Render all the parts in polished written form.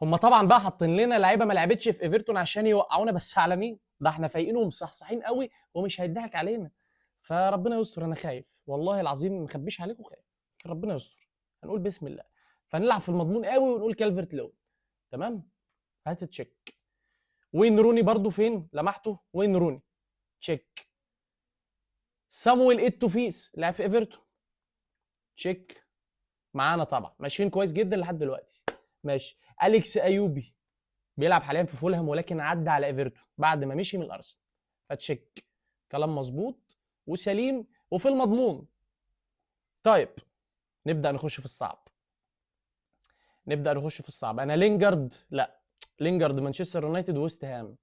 هم طبعا بقى حاطين لنا لعيبة ما لعبتش في ايفرتون عشان يوقعونا، بس على مين؟ ده احنا فايقين ومصحصحين قوي ومش هيضحك علينا. فربنا يستر، انا خايف والله العظيم، ما اخبيش عليكم خايف، ربنا يستر. هنقول بسم الله، فنلعب في المضمون قوي ونقول كالفرت لوين. تمام، هات check. وين روني برضو فين؟ لمحته وين روني، check. سامويل ايتو فيس لعب في ايفرتون، check. معانا طبعا، ماشيين كويس جدا لحد دلوقتي. ماشي. اليكس ايوبي بيلعب حاليا في فولهام ولكن عدى على ايفرتون بعد ما مشي من الارسنال، ف check. كلام مظبوط وسليم وفي المضمون. طيب نبدا نخش في الصعب، نبدا نخش في الصعب. انا لينجارد لا، لينجارد مانشستر يونايتد ويست هام،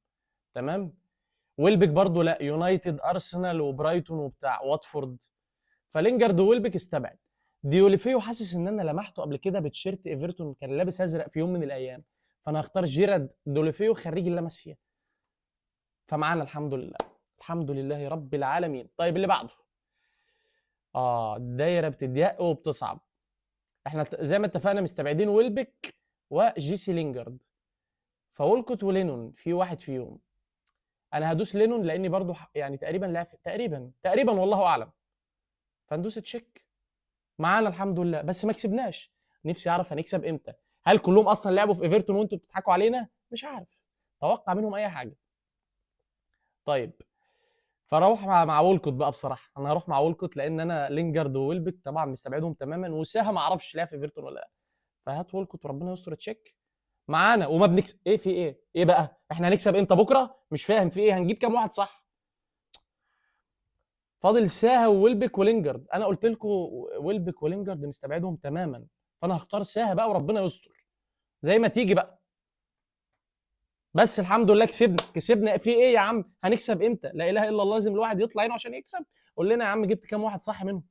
تمام. ويلبك برضو لا، يونايتد ارسنال وبرايتون وبتاع واتفورد، فلينجارد وويلبك استبعد. ديوليفيو حاسس ان انا لمحته قبل كده بتشيرت ايفرتون، كان لابس ازرق في يوم من الايام، فانا هختار جيرارد دوليفيو خريج اللاماسيا. فمعانا الحمد لله، الحمد لله رب العالمين. طيب اللي بعده، الدايرة بتضيق وبتصعب. احنا زي ما اتفقنا مستبعدين ويلبك وجيسي لينجارد، فولكوت ولينون في واحد فيهم. انا هدوس لينون لاني برضو يعني تقريبا لعب تقريبا تقريبا والله اعلم، فندوس check. معانا الحمد لله، بس ما كسبناش. نفسي اعرف هنكسب امتى. هل كلهم اصلا لعبوا في ايفرتون وانتوا بتضحكوا علينا؟ مش عارف، توقع منهم اي حاجة. طيب فاروح مع وولكوت بقى، بصراحة انا هروح مع وولكوت لان انا لينجارد وويلبك طبعا مستبعدهم تماما، وساها ما اعرفش لعب في ايفرتون ولا لا، فهات وولكوت وربنا يستر. check معانا وما بنكسب. ايه في ايه؟ ايه بقى؟ احنا هنكسب امتى؟ بكره؟ مش فاهم في ايه. هنجيب كام واحد صح؟ فاضل ساها وويلبك ولينجارد. انا قلت لكم ويلبك ولينجارد مستبعدهم تماما، فانا هختار ساها بقى وربنا يستر زي ما تيجي بقى. بس الحمد لله كسبنا، كسبنا. في ايه يا عم؟ هنكسب امتى؟ لا اله الا الله، لازم الواحد يطلع عينه عشان يكسب. قول لنا يا عم جبت كام واحد صح منهم؟